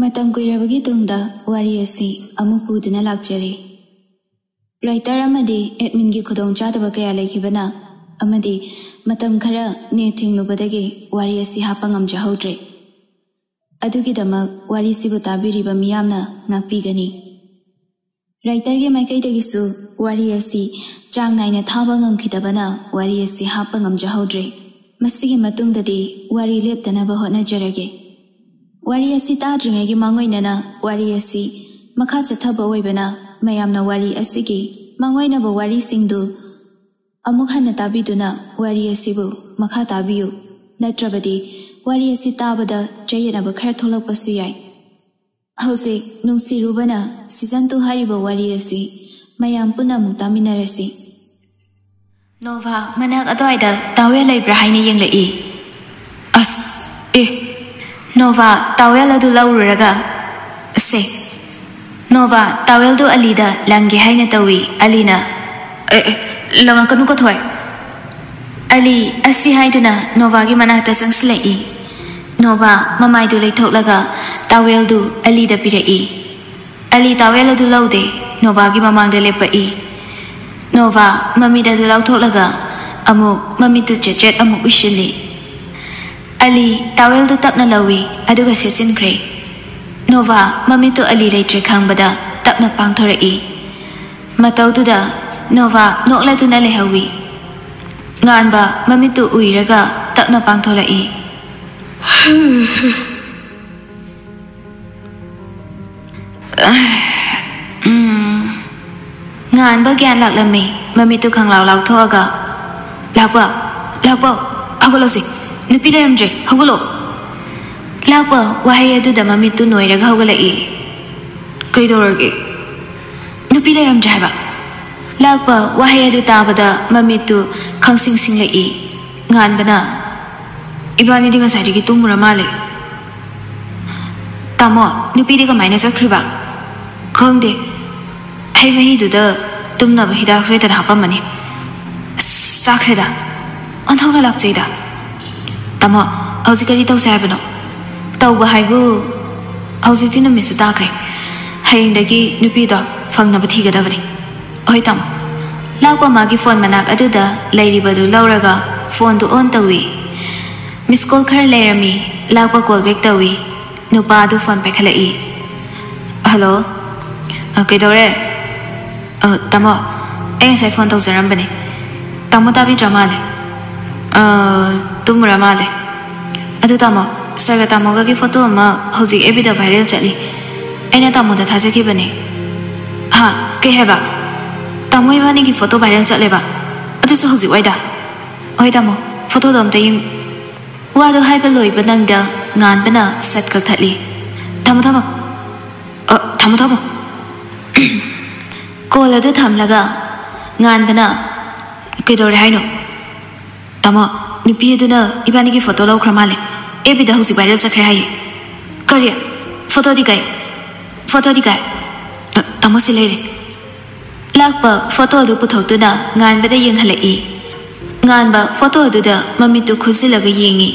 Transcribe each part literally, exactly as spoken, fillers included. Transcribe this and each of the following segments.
ꯃꯇꯝ ꯀꯨꯏꯔꯕꯒꯤ ꯇꯨꯡꯗ ꯋꯥꯔꯤ ꯑꯁꯤ ꯑꯃꯨꯛ ꯄꯨꯗꯨꯅ ꯂꯥꯛꯆꯔꯤ꯫ ꯔꯥꯏꯇꯔ ꯑꯃꯗꯤ ꯑꯦꯗꯃꯤꯟꯒꯤ ꯈꯨꯗꯣꯡꯆꯥꯗꯕ ꯀꯌꯥ ꯂꯩꯈꯤꯕꯅ ꯑꯃꯗꯤ ꯃꯇꯝ ꯈꯔ ꯅꯦꯠ ꯊꯤꯡꯂꯨꯕꯗꯒꯤ ꯋꯥꯔꯤ ꯑꯁꯤ ꯍꯥꯞꯄ ꯉꯝꯖꯍꯧꯗ꯭ꯔꯦ꯫ ꯑꯗꯨꯒꯤꯗꯃꯛ ꯋꯥꯔꯤꯁꯤꯕꯨ ꯇꯥꯕꯤꯔꯤꯕ ꯃꯤꯌꯥꯝꯅ ꯉꯥꯛꯄꯤꯒꯅꯤ꯫ ꯔꯥꯏꯇꯔꯒꯤ ꯃꯥꯏꯀꯩꯗꯒꯤꯁꯨ ꯋꯥꯔꯤ ꯑꯁꯤ ꯆꯥꯡ ꯅꯥꯏꯅ ꯊꯥꯕ ꯉꯝꯈꯤꯗꯕꯅ ꯋꯥꯔꯤ ꯑꯁꯤ ꯍꯥꯞꯄ ꯉꯝꯖꯍꯧꯗ꯭ꯔꯦ꯫ ꯃꯁꯤꯒꯤ ꯃꯇꯨꯡꯗꯗꯤ ꯋꯥꯔꯤ ꯂꯦꯞꯇꯅꯕ ꯍꯣꯠꯅꯖꯔꯒꯦ꯫ ꯋꯥꯔꯤ ꯑꯁꯤ ꯇꯥꯗ꯭ꯔꯤꯉꯩꯒꯤ ꯃꯥꯡꯑꯣꯏꯅꯅ ꯋꯥꯔꯤ ꯑꯁꯤ ꯃꯈꯥ ꯆꯠꯊꯕ ꯑꯣꯏꯕꯅ ꯃꯌꯥꯝꯅ ꯋꯥꯔꯤ ꯑꯁꯤꯒꯤ ꯃꯥꯡꯑꯣꯏꯅꯕ ꯋꯥꯔꯤꯁꯤꯡꯗꯨ ꯑꯃꯨꯛ ꯍꯟꯅ ꯇꯥꯕꯤꯗꯨꯅ ꯋꯥꯔꯤ ꯑꯁꯤꯕꯨ ꯃꯈꯥ ꯇꯥꯕꯤꯌꯨ꯫ ꯅꯠꯇ꯭ꯔꯕꯗꯤ ꯋꯥꯔꯤ ꯑꯁꯤ ꯇꯥꯕꯗ ꯆꯌꯦꯠꯅꯕ ꯈꯔ ꯊꯣꯛꯂꯛꯄꯁꯨ ꯌꯥꯏ꯫ ꯍꯧꯖꯤꯛ ꯅꯨꯡꯁꯤꯔꯨꯕꯅ ꯁꯤꯖꯟ ꯇꯨ ꯍꯥꯏꯔꯤꯕ ꯋꯥꯔꯤ ꯑꯁꯤ ꯃꯌꯥꯝ ꯄꯨꯟꯅ ꯑꯃꯨꯛ ꯇꯥꯃꯤꯟꯅꯔꯁꯤ꯫ ꯅꯣꯚꯥ ꯃꯅꯥꯛ ꯑꯗꯨꯋꯥꯏꯗ ꯇꯥꯋꯦꯜ ꯂꯩꯕ꯭ꯔꯥ ꯍꯥꯏꯅ ꯌꯦꯡꯂꯛꯏ꯫ ꯑꯁ, ꯑꯦ, ꯅꯣꯚꯥ ꯇꯥꯋꯦꯜ ꯑꯗꯨ ꯂꯧꯔꯨꯔꯒ, ꯑꯁꯦ, ꯅꯣꯚꯥ ꯇꯥꯋꯦꯜꯗꯨ ꯑꯂꯤꯗ ꯂꯪꯒꯦ ꯍꯥꯏꯅ ꯇꯧꯏ꯫ ꯑꯂꯤꯅ, "ꯑꯦ, ꯑꯦ, ꯂꯪꯉꯛꯀꯅꯨꯀꯣ ꯊꯣꯏ꯫" ꯑꯂꯤ ꯑꯁꯤ ꯍꯥꯏꯗꯨꯅ ꯅꯣꯚꯥꯒꯤ ꯃꯅꯥꯛꯇ ꯆꯪꯁꯤꯜꯂꯛꯏ꯫ ꯅꯣꯚꯥ ꯃꯃꯥꯏꯗꯨ ꯂꯩꯊꯣꯛꯂꯒ ꯇꯥꯋꯦꯜꯗꯨ ꯑꯂꯤꯗ ꯄꯤꯔꯛꯏ꯫ ꯑꯂꯤ ꯇꯥꯋꯦꯜ ꯑꯗꯨ ꯂꯧꯗꯦ, ꯅꯣꯚꯥꯒꯤ ꯃꯃꯥꯡꯗ ꯂꯦꯞꯄꯛꯏ꯫ ꯅꯣꯚꯥ ꯃꯃꯤꯠ ꯑꯗꯨ ꯂꯥꯎꯊꯣꯛꯂꯒ ꯑꯃꯨꯛ ꯃꯃꯤꯠꯇꯨ ꯆꯦꯠ ꯆꯦꯠ ꯑꯃꯨꯛ ꯎꯏꯁꯤꯜꯂꯤ꯫ ꯑꯂꯤ ꯇꯥꯋꯦꯜꯗꯨ ꯇꯞꯅ ꯂꯧꯏ, ꯑꯗꯨꯒ ꯁꯦꯠꯆꯤꯟꯈ꯭ꯔꯦ꯫ ꯅꯣꯚꯥ ꯃꯃꯤꯠꯇꯨ ꯑꯂꯤ ꯂꯩꯇ꯭ꯔꯦ ꯈꯪꯕꯗ ꯇꯞꯅ ꯄꯥꯡꯊꯣꯔꯛꯏ꯫ ꯃꯇꯧꯗꯨꯗ ꯅꯣꯚꯥ ꯅꯣꯛꯂꯗꯨꯅ ꯂꯩꯍꯧꯏ꯫ ꯉꯥꯟꯕ ꯃꯃꯤꯠꯇꯨ ꯎꯏꯔꯒ ꯇꯞꯅ ꯄꯥꯡꯊꯣꯔꯛꯏ꯫ ꯎꯝ꯫ ꯉꯥꯟꯕ ꯒ꯭ꯌꯥꯟ ꯂꯥꯛꯂꯝꯃꯤ, ꯃꯃꯤꯠꯇꯨ ꯈꯪꯂꯥꯎ ꯂꯥꯎꯊꯣꯛꯑꯒ, "ꯂꯥꯛꯄ, ꯂꯥꯛꯄ, ꯍꯧꯒꯠꯂꯣꯁꯤ, ꯅꯨꯄꯤ ꯂꯩꯔꯝꯗ꯭ꯔꯦ, ꯍꯧꯒꯠꯂꯣ!" ꯂꯥꯛꯄ ꯋꯥꯍꯩ ꯑꯗꯨꯗ ꯃꯃꯤꯠꯇꯨ ꯅꯣꯏꯔꯒ ꯍꯧꯒꯠꯂꯛꯏ꯫ "ꯀꯩꯗꯧꯔꯒꯦ?" "ꯅꯨꯄꯤ ꯂꯩꯔꯝꯗ꯭ꯔꯦ ꯍꯥꯏꯕ꯫" ꯂꯥꯛꯄ ꯋꯥꯍꯩ ꯑꯗꯨ ꯇꯥꯕꯗ ꯃꯃꯤꯠꯇꯨ ꯈꯪꯁꯤꯡ ꯁꯤꯡꯂꯛꯏ꯫ ꯉꯥꯟꯕꯅ, "ꯏꯕꯥꯅꯤꯗꯤ ꯉꯁꯥꯏꯗꯒꯤ ꯇꯨꯝꯃꯨꯔ ꯃꯥꯜꯂꯦ꯫" "ꯇꯥꯃꯣ, ꯅꯨꯄꯤꯗꯤ ꯀꯃꯥꯏꯅ ꯆꯠꯈ꯭ꯔꯤꯕ?" "ꯈꯪꯗꯦ꯫ ꯍꯩ ꯃꯍꯤꯗꯨꯗ ꯇꯨꯝꯅꯕ ꯍꯤꯗꯥꯛ ꯁꯣꯏꯗꯅ ꯍꯥꯞꯄꯝꯃꯅꯤ꯫ ꯑꯁ, ꯆꯥꯈ꯭ꯔꯦꯗ꯫ ꯑꯣꯟꯊꯣꯛꯅ ꯂꯥꯛꯆꯩꯗ꯫ ꯇꯥꯃꯣ, ꯍꯧꯖꯤꯛ ꯀꯔꯤ ꯇꯧꯁꯦ ꯍꯥꯏꯕꯅꯣ?" "ꯇꯧꯕ ꯍꯥꯏꯕꯨ, ꯍꯧꯖꯤꯛꯇꯤ ꯅꯨꯃꯤꯠꯁꯨ ꯇꯥꯈ꯭ꯔꯦ꯫ ꯍꯌꯦꯡꯗꯒꯤ ꯅꯨꯄꯤꯗꯣ ꯐꯪꯅꯕ ꯊꯤꯒꯗꯕꯅꯤ꯫ ꯍꯣꯏ ꯇꯥꯃꯣ꯫ ꯂꯥꯛꯄ ꯃꯥꯒꯤ ꯐꯣꯟ ꯃꯅꯥꯛ ꯑꯗꯨꯗ ꯂꯩꯔꯤꯕꯗꯨ ꯂꯧꯔꯒ ꯐꯣꯟꯗꯨ ꯑꯣꯟ ꯇꯧꯏ꯫ ꯃꯤꯁ ꯀꯣꯜ ꯈꯔ ꯂꯩꯔꯝꯃꯤ꯫ ꯂꯥꯛꯄ ꯀꯣꯜ ꯕꯦꯛ ꯇꯧꯏ꯫ ꯅꯨꯄꯥ ꯑꯗꯨ ꯐꯣꯟ ꯄꯥꯏꯈꯠꯂꯛꯏ꯫ "ꯍꯜꯂꯣ꯫ ꯑ, ꯀꯩꯗꯧꯔꯦ? ꯑ, ꯇꯥꯃꯣ, ꯑꯩ ꯉꯁꯥꯏ ꯐꯣꯟ ꯇꯧꯖꯔꯝꯕꯅꯦ꯫ ꯇꯥꯃꯣ ꯇꯥꯕꯤꯗ꯭ꯔ ꯃꯥꯜꯂꯦ꯫ ꯑ, ꯇꯨꯝꯃꯨꯔ ꯃꯥꯜꯂꯦ꯫ ꯑꯗꯨ ꯇꯥꯃꯣ, ꯁꯥꯔꯒ ꯇꯥꯃꯣꯒꯒꯤ ꯐꯣꯇꯣ ꯑꯃ ꯍꯧꯖꯤꯛ ꯑꯦꯐ ꯕꯤꯗ ꯚꯥꯏꯔꯦꯜ ꯆꯠꯂꯤ꯫ ꯑꯩꯅ ꯇꯥꯃꯣꯗ ꯊꯥꯖꯈꯤꯕꯅꯦ꯫" "ꯍꯥ? ꯀꯩ ꯍꯥꯏꯕ? ꯇꯥꯃꯣ ꯏꯕꯥꯅꯤꯒꯤ ꯐꯣꯇꯣ ꯚꯥꯏꯔꯦꯜ ꯆꯠꯂꯦꯕ? ꯑꯗꯨꯁꯨ ꯍꯧꯖꯤꯛ ꯋꯥꯏꯗ?" "ꯍꯣꯏ ꯇꯥꯃꯣ, ꯐꯣꯇꯣꯗꯣ ꯑꯝꯇ ꯌꯦꯡ꯫" ꯋꯥꯗꯣ ꯍꯥꯏꯕ ꯂꯣꯏꯕ ꯅꯪꯗ ꯉꯥꯟꯕꯅ ꯁꯠ ꯀꯛꯊꯠꯂꯤ꯫ "ꯊꯝꯃꯣ, ꯊꯝꯃꯣ꯫ ꯑ, ꯊꯝꯃꯣ, ꯊꯝꯃꯣ꯫" ꯀꯣꯜ ꯑꯗꯨ ꯊꯝꯂꯒ ꯉꯥꯟꯕꯅ, "ꯀꯩꯗꯧꯔꯦ ꯍꯥꯏꯅꯣ?" "ꯇꯥꯃꯣ, ꯅꯨꯄꯤ ꯑꯗꯨꯅ ꯏꯕꯥꯅꯤꯒꯤ ꯐꯣꯇꯣ ꯂꯧꯈ꯭ꯔ ꯃꯥꯜꯂꯦ꯫ ꯑꯦꯐ ꯕꯤꯗ ꯍꯧꯖꯤꯛ ꯚꯥꯏꯔꯦꯜ ꯆꯠꯈ꯭ꯔꯦ ꯍꯥꯏꯌꯦ꯫" "ꯀꯔꯤ? ꯐꯣꯇꯣꯗꯤ ꯀꯥꯏ? ꯐꯣꯇꯣꯗꯤ ꯀꯥꯏ?" "ꯑ, ꯇꯥꯃꯣ, ꯁꯤ ꯂꯩꯔꯦ꯫" ꯂꯥꯛꯄ ꯐꯣꯇꯣ ꯑꯗꯨ ꯄꯨꯊꯣꯛꯇꯨꯅ ꯉꯥꯟꯕꯗ ꯌꯦꯡꯍꯜꯂꯛꯏ꯫ ꯉꯥꯟꯕ ꯐꯣꯇꯣ ꯑꯗꯨꯗ ꯃꯃꯤꯠꯇꯨ ꯈꯨꯖꯤꯜꯂꯒ ꯌꯦꯡꯏ꯫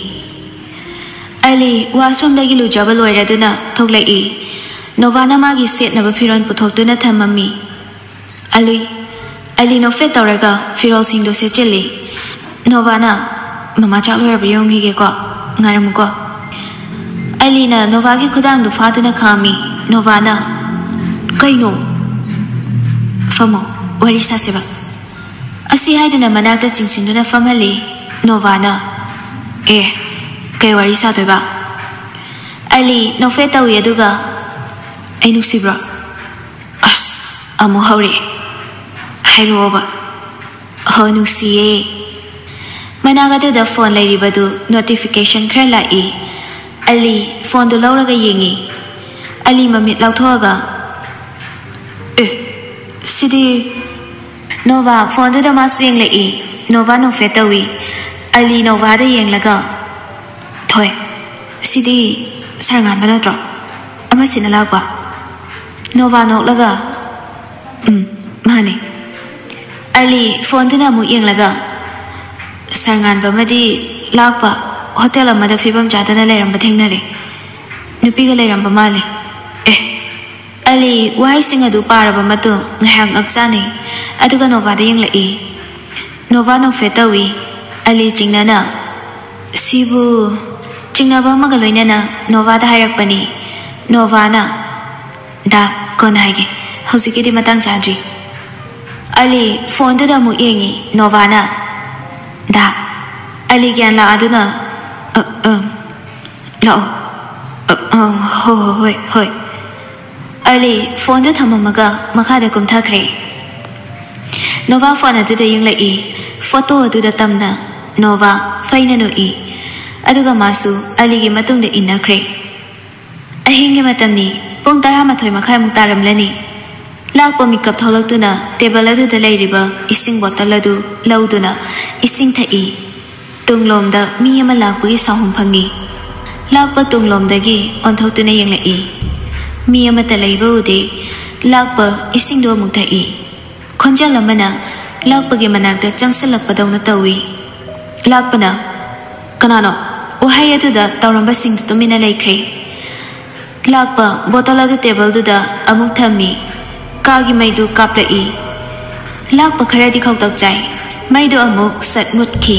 ꯑꯂꯤ ꯋꯥꯁꯔꯨꯝꯗꯒꯤ ꯂꯨꯖꯕ ꯂꯣꯏꯔꯗꯨꯅ ꯊꯣꯛꯂꯛꯏ꯫ ꯅꯣꯚꯥꯅ ꯃꯥꯒꯤ ꯁꯦꯠꯅꯕ ꯐꯤꯔꯣꯜ ꯄꯨꯊꯣꯛꯇꯨꯅ ꯊꯝꯃꯝꯃꯤ꯫ ꯑꯂꯤ, ꯑꯂꯤ ꯅꯣꯛꯐꯦꯠ ꯇꯧꯔꯒ ꯐꯤꯔꯣꯜꯁꯤꯡꯗꯨ ꯁꯦꯠꯆꯤꯜꯂꯤ꯫ ꯅꯣꯚꯥꯅ, "ꯃꯃꯥ ꯆꯥꯛ ꯂꯣꯏꯔꯕ ꯌꯦꯡꯉꯨꯈꯤꯒꯦꯀꯣ, ꯉꯥꯏꯔꯝꯃꯨꯀꯣ꯫" ꯑꯂꯤꯅ ꯅꯣꯚꯥꯒꯤ ꯈꯨꯗꯥꯡꯗꯨ ꯐꯥꯗꯨꯅ ꯈꯥꯝꯃꯤ꯫ ꯅꯣꯚꯥꯅ, "ꯀꯩꯅꯣ? ꯐꯝꯃꯣ, ꯋꯥꯔꯤ ꯁꯥꯁꯦꯕ꯫" ꯑꯁꯤ ꯍꯥꯏꯗꯨꯅ ꯃꯅꯥꯛꯇ ꯆꯤꯡꯁꯤꯟꯗꯨꯅ ꯐꯝꯍꯜꯂꯤ꯫ ꯅꯣꯚꯥꯅ, "ꯑꯦ, ꯀꯩ ꯋꯥꯔꯤ ꯁꯥꯗꯣꯏꯕ?" ꯑꯂꯤ ꯅꯣꯛꯐꯦꯠ ꯇꯧꯏ ꯑꯗꯨꯒ, "ꯑꯩ ꯅꯨꯡꯁꯤꯕ꯭ꯔꯣ?" ꯑꯁ, ꯑꯃꯨꯛ ꯍꯧꯔꯛꯑꯦ꯫ "ꯍꯥꯏꯔꯛꯑꯣꯕ꯫" "ꯍꯣ, ꯅꯨꯡꯁꯤꯌꯦ꯫" ꯃꯅꯥꯛ ꯑꯗꯨꯗ ꯐꯣꯟ ꯂꯩꯔꯤꯕꯗꯨ ꯅꯣꯇꯤꯐꯤꯀꯦꯁꯟ ꯈꯔ ꯂꯥꯛꯏ꯫ ꯑꯂꯤ ꯐꯣꯟꯗꯨ ꯂꯧꯔꯒ ꯌꯦꯡꯉꯤ꯫ ꯑꯂꯤ ꯃꯃꯤꯠ ꯂꯥꯎꯊꯣꯛꯑꯒ, "ꯑꯦ, ꯁꯤꯗꯤ꯫" ꯅꯣꯚꯥ ꯐꯣꯟꯗꯨꯗ ꯃꯥꯁꯨ ꯌꯦꯡꯂꯛꯏ꯫ ꯅꯣꯚꯥ ꯅꯣꯛꯐꯦꯠ ꯇꯧꯏ꯫ ꯑꯂꯤ ꯅꯣꯚꯥꯗ ꯌꯦꯡꯂꯒ, "ꯊꯣꯏ, ꯁꯤꯗꯤ ꯁꯥꯔ ꯉꯥꯟꯕ ꯅꯠꯇ꯭ꯔꯣ? ꯑꯃꯁꯤꯅ ꯂꯥꯛꯄ?" ꯅꯣꯚꯥ ꯅꯣꯛꯂꯒ, "ꯎꯝ, ꯃꯥꯅꯦ꯫" ꯑꯂꯤ ꯐꯣꯟꯗꯨꯅ ꯑꯃꯨꯛ ꯌꯦꯡꯂꯒ, "ꯁꯥꯔ ꯉꯥꯟꯕ ꯑꯃꯗꯤ ꯂꯥꯛꯄ ꯍꯣꯇꯦꯜ ꯑꯃꯗ ꯐꯤꯕꯝ ꯆꯥꯗꯅ ꯂꯩꯔꯝꯕ ꯊꯦꯡꯅꯔꯦ꯫ ꯅꯨꯄꯤꯒ ꯂꯩꯔꯝꯕ ꯃꯥꯜꯂꯦ꯫ ꯑꯦ꯫ ꯑꯂꯤ ꯋꯥꯍꯩꯁꯤꯡ ꯑꯗꯨ ꯄꯥꯔꯕ ꯃꯇꯨꯡ ꯉꯥꯏꯍꯥꯛ ꯉꯛꯆꯥꯅꯩ, ꯑꯗꯨꯒ ꯅꯣꯚꯥꯗ ꯌꯦꯡꯂꯛꯏ꯫ ꯅꯣꯚꯥ ꯅꯣꯛꯐꯦꯠ ꯇꯧꯏ꯫ ꯑꯂꯤ ꯆꯤꯡꯅꯅ, "ꯁꯤꯕꯨ?" ꯆꯤꯡꯅꯕ ꯑꯃꯒ ꯂꯣꯏꯅꯅ ꯅꯣꯚꯥꯗ ꯍꯥꯏꯔꯛꯄꯅꯤ꯫ ꯅꯣꯚꯥꯅ, "ꯗꯥ, ꯀꯣꯟꯅ ꯍꯥꯏꯒꯦ, ꯍꯧꯖꯤꯛꯀꯤꯗꯤ ꯃꯇꯥꯡ ꯆꯥꯗ꯭ꯔꯤ꯫" ꯑꯂꯤ ꯐꯣꯟꯗꯨꯗ ꯑꯃꯨꯛ ꯌꯦꯡꯉꯤ꯫ ꯅꯣꯚꯥꯅ, "ꯗꯥ꯫" ꯑꯂꯤ ꯒ꯭ꯌꯥꯟ ꯂꯥꯛꯑꯗꯨꯅ, "ꯑ, ꯑ, ꯂꯥꯛꯑꯣ꯫ ꯑ, ꯑ, ꯍꯣ, ꯍꯣ, ꯍꯣꯏ, ꯍꯣꯏ꯫" ꯑꯂꯤ ꯐꯣꯟꯗꯨ ꯊꯝꯃꯝꯃꯒ ꯃꯈꯥꯗ ꯀꯨꯝꯊꯈ꯭ꯔꯦ꯫ ꯅꯣꯚꯥ ꯐꯣꯟ ꯑꯗꯨꯗ ꯌꯦꯡꯂꯛꯏ꯫ ꯐꯣꯇꯣ ꯑꯗꯨꯗ ꯇꯝꯅ ꯅꯣꯚꯥ ꯐꯩꯅ ꯅꯣꯛꯏ꯫ ꯑꯗꯨꯒ ꯃꯥꯁꯨ ꯑꯂꯤꯒꯤ ꯃꯇꯨꯡꯗ ꯏꯟꯅꯈ꯭ꯔꯦ꯫ ꯑꯍꯤꯡꯒꯤ ꯃꯇꯝꯅꯤ, ꯄꯨꯡ ꯇꯔꯥꯃꯥꯊꯣꯏ ꯃꯈꯥꯏꯃꯨꯛ ꯇꯥꯔꯝꯂꯅꯤ꯫ ꯂꯥꯛꯄ ꯃꯤꯀꯞ ꯊꯣꯛꯂꯛꯇꯨꯅ ꯇꯦꯕꯜ ꯑꯗꯨꯗ ꯂꯩꯔꯤꯕ ꯏꯁꯤꯡ ꯕꯣꯇꯜ ꯑꯗꯨ ꯂꯧꯗꯨꯅ ꯏꯁꯤꯡ ꯊꯛꯏ꯫ ꯇꯨꯡꯂꯣꯝꯗ ꯃꯤ ꯑꯃ ꯂꯥꯛꯄꯒꯤ ꯁꯥꯎꯍꯨꯝ ꯐꯪꯉꯤ꯫ ꯂꯥꯛꯄ ꯇꯨꯡꯂꯣꯝꯗꯒꯤ ꯑꯣꯟꯊꯣꯛꯇꯨꯅ ꯌꯦꯡꯂꯛꯏ꯫ ꯃꯤ ꯑꯃꯠꯇ ꯂꯩꯕ ꯎꯗꯦ꯫ ꯂꯥꯛꯄ ꯏꯁꯤꯡꯗꯨ ꯑꯃꯨꯛ ꯊꯛꯏ꯫ ꯈꯣꯟꯖꯦꯜ ꯑꯃꯅ ꯂꯥꯛꯄꯒꯤ ꯃꯅꯥꯛꯇ ꯆꯪꯁꯤꯜꯂꯛꯄꯗꯧꯅ ꯇꯧꯏ꯫ ꯂꯥꯛꯄꯅ, "ꯀꯅꯥꯅꯣ?" ꯋꯥꯍꯩ ꯑꯗꯨꯗ ꯇꯧꯔꯝꯕꯁꯤꯡꯗꯨ ꯇꯨꯃꯤꯟꯅ ꯂꯩꯈ꯭ꯔꯦ꯫ ꯂꯥꯛꯄ ꯕꯣꯇꯜ ꯑꯗꯨ ꯇꯦꯕꯜꯗꯨꯗ ꯑꯃꯨꯛ ꯊꯝꯃꯤ꯫ ꯀꯥꯒꯤ ꯃꯩꯗꯨ ꯀꯥꯞꯂꯛꯏ꯫ ꯂꯥꯛꯄ ꯈꯔꯗꯤ ꯈꯧꯇꯛ ꯆꯥꯏ꯫ ꯃꯩꯗꯨ ꯑꯃꯨꯛ ꯁꯠ ꯃꯨꯠꯈꯤ꯫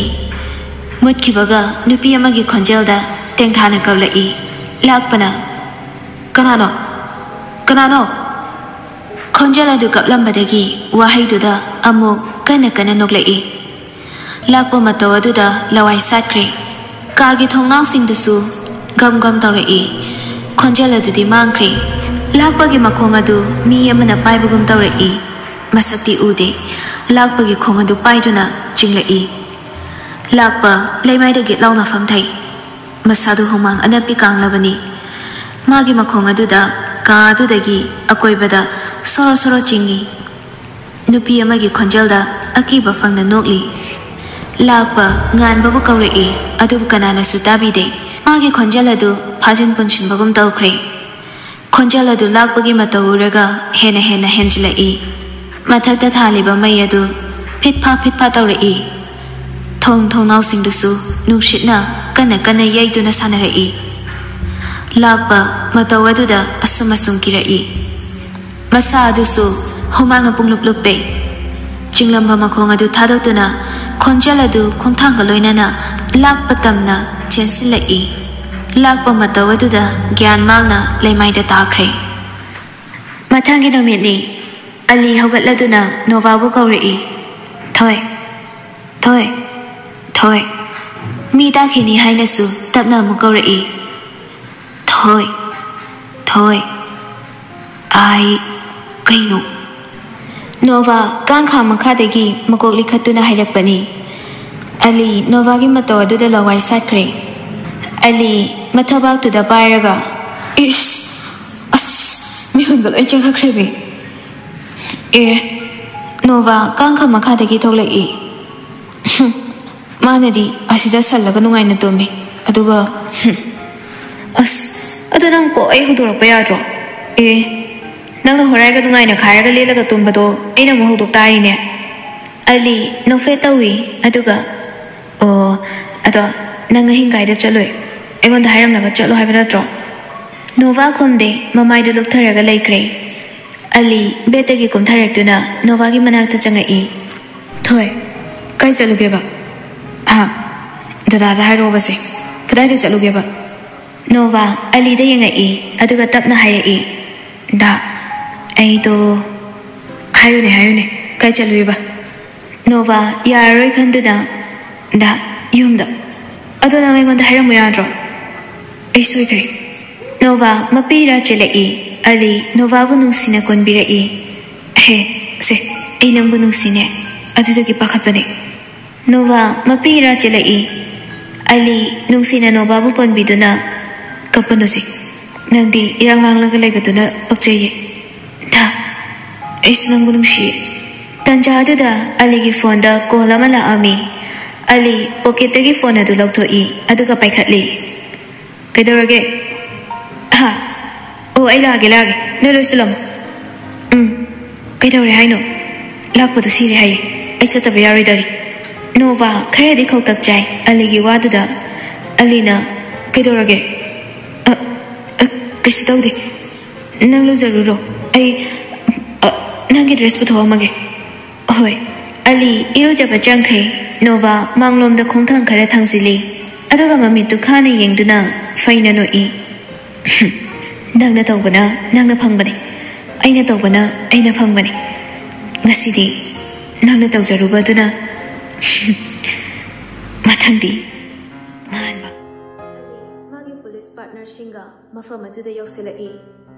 ꯃꯨꯠꯈꯤꯕꯒ ꯅꯨꯄꯤ ꯑꯃꯒꯤ ꯈꯣꯟꯖꯦꯜꯗ ꯇꯦꯡꯊꯥꯅ ꯀꯧꯔꯛꯏ꯫ ꯂꯥꯛꯄꯅ, "ꯀꯅꯥꯅꯣ? ꯀꯅꯥꯅꯣ?" ꯈꯣꯟꯖꯦꯜ ꯑꯗꯨ ꯀꯞꯂꯝꯕꯗꯒꯤ ꯋꯥꯍꯩꯗꯨꯗ ꯑꯃꯨꯛ ꯀꯟꯅ ꯀꯟꯅ ꯅꯣꯛꯂꯛꯏ꯫ ꯂꯥꯛꯄ ꯃꯇꯧ ꯑꯗꯨꯗ ꯂꯋꯥꯏ ꯁꯥꯠꯈ꯭ꯔꯦ꯫ ꯀꯥꯒꯤ ꯊꯣꯡꯅꯥꯎꯁꯤꯡꯗꯨꯁꯨ ꯒꯝ ꯒꯝ ꯇꯧꯔꯛꯏ꯫ ꯈꯣꯟꯖꯦꯜ ꯑꯗꯨꯗꯤ ꯃꯥꯡꯈ꯭ꯔꯦ꯫ ꯂꯥꯛꯄꯒꯤ ꯃꯈꯣꯡ ꯑꯗꯨ ꯃꯤ ꯑꯃꯅ ꯄꯥꯏꯕꯒꯨꯝ ꯇꯧꯔꯛꯏ꯫ ꯃꯁꯛꯇꯤ ꯎꯗꯦ꯫ ꯂꯥꯛꯄꯒꯤ ꯈꯣꯡ ꯑꯗꯨ ꯄꯥꯏꯗꯨꯅ ꯆꯤꯡꯂꯛꯏ꯫ ꯂꯥꯛꯄ ꯂꯩꯃꯥꯏꯗ ꯒꯤꯠ ꯂꯥꯎꯅ ꯐꯝꯊꯩ꯫ ꯃꯁꯥꯗꯨ ꯍꯨꯃꯥꯡ ꯑꯅꯞꯄꯤ ꯀꯥꯡꯂꯕꯅꯤ꯫ ꯃꯥꯒꯤ ꯃꯈꯣꯡ ꯑꯗꯨꯗ ꯀꯥ ꯑꯗꯨꯗꯒꯤ ꯑꯀꯣꯏꯕꯗ ꯁꯣꯔꯣ ꯁꯣꯔꯣ ꯆꯤꯡꯏ꯫ ꯅꯨꯄꯤ ꯑꯃꯒꯤ ꯈꯣꯟꯖꯦꯜꯗ ꯑꯀꯤꯕ ꯐꯪꯅ ꯅꯣꯛꯂꯤ꯫ ꯂꯥꯛꯄ ꯉꯥꯟꯕꯕꯨ ꯀꯧꯔꯛꯏ, ꯑꯗꯨꯕꯨ ꯀꯅꯥꯅꯁꯨ ꯇꯥꯕꯤꯗꯦ꯫ ꯃꯥꯒꯤ ꯈꯣꯟꯖꯦꯜ ꯑꯗꯨ ꯐꯥꯖꯤꯟ ꯄꯨꯟꯁꯤꯟꯕꯒꯨꯝ ꯇꯧꯈ꯭ꯔꯦ꯫ ꯈꯣꯟꯖꯦꯜ ꯑꯗꯨ ꯂꯥꯛꯄꯒꯤ ꯃꯇꯧ ꯎꯔꯒ ꯍꯦꯟꯅ ꯍꯦꯟꯅ ꯍꯦꯟꯖꯤꯜꯂꯛꯏ꯫ ꯃꯊꯛꯇ ꯊꯥꯜꯂꯤꯕ ꯃꯩ ꯑꯗꯨ ꯐꯤꯠ ꯐꯥ ꯐꯤꯠ ꯐꯥ ꯇꯧꯔꯛꯏ꯫ ꯊꯣꯡ ꯊꯣꯡꯅꯥꯎꯁꯤꯡꯗꯨꯁꯨ ꯅꯨꯡꯁꯤꯠꯅ ꯀꯟꯅ ꯀꯟꯅ ꯌꯩꯗꯨꯅ ꯁꯥꯟꯅꯔꯛꯏ꯫ ꯂꯥꯛꯄ ꯃꯇꯧ ꯑꯗꯨꯗ ꯑꯁꯨꯝ ꯑꯁꯨꯝ ꯀꯤꯔꯛꯏ꯫ ꯃꯁꯥ ꯑꯗꯨꯁꯨ ꯍꯨꯃꯥꯡꯅ ꯄꯨꯡꯂꯨꯞ ꯂꯨꯞꯄꯦ꯫ ꯆꯤꯡꯂꯝꯕ ꯃꯈꯣꯡ ꯑꯗꯨ ꯊꯥꯗꯣꯛꯇꯨꯅ ꯈꯣꯟꯖꯦꯜ ꯑꯗꯨ ꯈꯣꯡꯊꯥꯡꯒ ꯂꯣꯏꯅꯅ ꯂꯥꯛꯄ ꯇꯝꯅ ꯆꯦꯟꯁꯤꯜꯂꯛꯏ꯫ ꯂꯥꯛꯄ ꯃꯇꯧ ꯑꯗꯨꯗ ꯒ꯭ꯌꯥꯟ ꯃꯥꯡꯅ ꯂꯩꯃꯥꯏꯗ ꯇꯥꯈ꯭ꯔꯦ꯫ ꯃꯊꯪꯒꯤ ꯅꯨꯃꯤꯠꯅꯤ꯫ ꯑꯂꯤ ꯍꯧꯒꯠꯂꯗꯨꯅ ꯅꯣꯚꯥꯕꯨ ꯀꯧꯔꯛꯏ꯫ "ꯊꯣꯏ, ꯊꯣꯏ, ꯊꯣꯏ!" ꯃꯤ ꯇꯥꯈꯤꯅꯤ ꯍꯥꯏꯅꯁꯨ ꯇꯞꯅ ꯑꯃꯨꯛ ꯀꯧꯔꯛꯏ꯫ "ꯊꯣꯏ, ꯊꯣꯏ, ꯑꯥꯏ, ꯀꯩꯅꯣ?" ꯅꯣꯚꯥ ꯀꯥꯡꯈꯥ ꯃꯈꯥꯗꯒꯤ ꯃꯀꯣꯛ ꯂꯤꯈꯠꯇꯨꯅ ꯍꯥꯏꯔꯛꯄꯅꯤ꯫ ꯑꯂꯤ ꯅꯣꯚꯥꯒꯤ ꯃꯇꯧ ꯑꯗꯨꯗ ꯂꯋꯥꯏ ꯁꯥꯠꯈ꯭ꯔꯦ꯫ ꯑꯂꯤ ꯃꯊꯕꯥꯛꯇꯨꯗ ꯄꯥꯏꯔꯒ, "ꯏꯁ! ꯑꯁ! ꯃꯤꯍꯨꯟꯒ ꯂꯣꯏ ꯆꯦꯟꯈꯠꯈ꯭ꯔꯦꯃꯤ!" ꯑꯦ, ꯅꯣꯚꯥ ꯀꯥꯡꯈꯥ ꯃꯈꯥꯗꯒꯤ ꯊꯣꯛꯂꯛꯏ꯫ ꯃꯥꯅꯗꯤ ꯑꯁꯤꯗ ꯁꯜꯂꯒ ꯅꯨꯡꯉꯥꯏꯅ ꯇꯨꯝꯃꯤ꯫ ꯑꯗꯨꯒ, ꯑꯁ, ꯑꯗꯣ ꯅꯪ ꯀꯣꯛ ꯑꯩ ꯍꯧꯗꯣꯔꯛꯄ ꯌꯥꯗ꯭ꯔꯣ? ꯑꯦ, ꯅꯪꯅ ꯍꯣꯔꯥꯏꯒ ꯅꯨꯡꯉꯥꯏꯅ ꯈꯥꯏꯔꯒ ꯂꯦꯜꯂꯒ ꯇꯨꯝꯕꯗꯣ ꯑꯩꯅ ꯑꯃꯨꯛ ꯍꯧꯗꯣꯛ ꯇꯥꯔꯤꯅꯦ꯫ ꯑꯂꯤ ꯅꯣꯛꯐꯦꯠ ꯇꯧꯏ꯫ ꯑꯗꯨꯒ, "ꯑꯣ, ꯑꯗꯣ ꯅꯪ ꯑꯍꯤꯡ ꯀꯥꯏꯗ ꯆꯠꯂꯨꯏ? ꯑꯩꯉꯣꯟꯗ ꯍꯥꯏꯔꯝꯂꯒ ꯆꯠꯂꯣ ꯍꯥꯏꯕ ꯅꯠꯇ꯭ꯔꯣ?" ꯅꯣꯚꯥ ꯈꯨꯝꯗꯦ, ꯃꯃꯥꯏꯗꯨ ꯂꯨꯞꯊꯔꯒ ꯂꯩꯈ꯭ꯔꯦ꯫ ꯑꯂꯤ ꯕꯦꯠꯇꯒꯤ ꯀꯨꯝꯊꯔꯛꯇꯨꯅ ꯅꯣꯚꯥꯒꯤ ꯃꯅꯥꯛꯇ ꯆꯪꯉꯛꯏ꯫ "ꯊꯣꯏ, ꯀꯥꯏ ꯆꯠꯂꯨꯒꯦꯕ? ꯍꯥ? ꯗꯗꯥꯗ ꯍꯥꯏꯔꯛꯑꯣꯕꯁꯦ꯫ ꯀꯗꯥꯏꯗ ꯆꯠꯂꯨꯒꯦꯕ?" ꯅꯣꯚꯥ ꯑꯂꯤꯗ ꯌꯦꯡꯉꯛꯏ, ꯑꯗꯨꯒ ꯇꯞꯅ ꯍꯥꯏꯔꯛꯏ, "ꯗꯥ, ꯑꯩꯗꯣ"꯫ "ꯍꯥꯏꯌꯨꯅꯦ, ꯍꯥꯏꯌꯨꯅꯦ, ꯀꯥꯏ ꯆꯠꯂꯨꯏꯕ?" ꯅꯣꯚꯥ ꯌꯥꯔꯔꯣꯏ ꯈꯟꯗꯨꯅ, "ꯗꯥ, ꯌꯨꯝꯗ꯫ ꯑꯗꯣ ꯅꯪ ꯑꯩꯉꯣꯟꯗ ꯍꯥꯏꯔꯝꯃꯨ ꯌꯥꯗ꯭ꯔꯣ? ꯑꯩ ꯁꯣꯏꯈ꯭ꯔꯦ"꯫ ꯅꯣꯚꯥ ꯃꯄꯤ ꯏꯔꯥ ꯆꯦꯜꯂꯛꯏ꯫ ꯑꯂꯤ ꯅꯣꯚꯥꯕꯨ ꯅꯨꯡꯁꯤꯅ ꯀꯣꯟꯕꯤꯔꯛꯏ꯫ "ꯍꯦ, ꯁꯦ, ꯑꯩ ꯅꯪꯕꯨ ꯅꯨꯡꯁꯤꯅꯦ꯫ ꯑꯗꯨꯗꯒꯤ ꯄꯥꯈꯠꯄꯅꯦ"꯫ ꯅꯣꯚꯥ ꯃꯄꯤ ꯏꯔꯥ ꯆꯦꯜꯂꯛꯏ꯫ ꯑꯂꯤ ꯅꯨꯡꯁꯤꯅ ꯅꯣꯚꯥꯕꯨ ꯀꯣꯟꯕꯤꯗꯨꯅ, "ꯀꯞꯄꯅꯨꯁꯦ꯫ ꯅꯪꯗꯤ ꯏꯔꯥꯡ ꯂꯥꯡꯂꯒ ꯂꯩꯕꯗꯨꯅ ꯄꯛꯆꯩꯌꯦ꯫ ꯗꯥ, ꯑꯩꯁꯨ ꯅꯪꯕꯨ ꯅꯨꯡꯁꯤꯌꯦ"꯫ ꯇꯟꯖꯥ ꯑꯗꯨꯗ ꯑꯂꯤꯒꯤ ꯐꯣꯟꯗ ꯀꯣꯜ ꯑꯃ ꯂꯥꯛꯑꯝꯃꯤ꯫ ꯑꯂꯤ ꯄꯣꯀꯦꯠꯇꯒꯤ ꯐꯣꯟ ꯑꯗꯨ ꯂꯧꯊꯣꯛꯏ, ꯑꯗꯨꯒ ꯄꯥꯏꯈꯠꯂꯤ꯫ "ꯀꯩꯗꯧꯔꯒꯦ?" "ꯍꯥ? ꯑꯣ, ꯑꯩ ꯂꯥꯛꯑꯒꯦ, ꯂꯥꯛꯑꯒꯦ꯫ ꯅꯣꯏ ꯂꯣꯏꯁꯤꯜꯂꯝꯃꯣ"꯫ "ꯎꯝ꯫ ꯀꯩꯗꯧꯔꯦ ꯍꯥꯏꯅꯣ?" "ꯂꯥꯛꯄꯗꯣ ꯁꯤꯔꯦ ꯍꯥꯏꯌꯦ꯫ ꯑꯩ ꯆꯠꯇꯕ ꯌꯥꯔꯣꯏꯗꯧꯔꯤ"꯫ ꯅꯣꯚꯥ ꯈꯔꯗꯤ ꯈꯧꯇꯛ ꯆꯥꯏ ꯑꯂꯤꯒꯤ ꯋꯥꯗꯨꯗ꯫ ꯑꯂꯤꯅ, "ꯀꯩꯗꯧꯔꯒꯦ?" "ꯑ, ꯀꯩꯁꯨ ꯇꯧꯗꯦ꯫ ꯅꯪ ꯂꯨꯖꯔꯨꯔꯣ꯫ ꯑꯩ, ꯑ, ꯅꯪꯒꯤ ꯗ꯭ꯔꯦꯁ ꯄꯨꯊꯣꯛꯑꯝꯃꯒꯦ꯫ ꯍꯣꯏ꯫ ꯑꯂꯤ ꯏꯔꯨꯖꯕ ꯆꯪꯈ꯭ꯔꯦ꯫ ꯅꯣꯚꯥ ꯃꯥꯡꯂꯣꯝꯗ ꯈꯣꯡꯊꯥꯡ ꯈꯔ ꯊꯥꯡꯖꯤꯜꯂꯤ꯫ ꯑꯗꯨꯒ ꯃꯃꯤꯠꯇꯨ ꯈꯥꯅ ꯌꯦꯡꯗꯨꯅ ꯐꯩꯅ ꯅꯣꯛꯏ꯫ "ꯅꯪꯅ ꯇꯧꯕꯅ ꯅꯪꯅ ꯐꯪꯕꯅꯤ꯫ ꯑꯩꯅ ꯇꯧꯕꯅ ꯑꯩꯅ ꯐꯪꯕꯅꯤ꯫ ꯉꯁꯤꯗꯤ ꯅꯪꯅ ꯇꯧꯖꯔꯨꯕ ꯑꯗꯨꯅ ꯃꯊꯪꯗꯤ ꯉꯥꯟꯕ"꯫ ꯑꯂꯤ ꯃꯥꯒꯤ ꯄꯨꯂꯤꯁ ꯄꯥꯔꯠꯅꯔꯁꯤꯡꯒ ꯃꯐꯝ ꯑꯗꯨꯗ ꯌꯧꯁꯤꯜꯂꯛꯏ꯫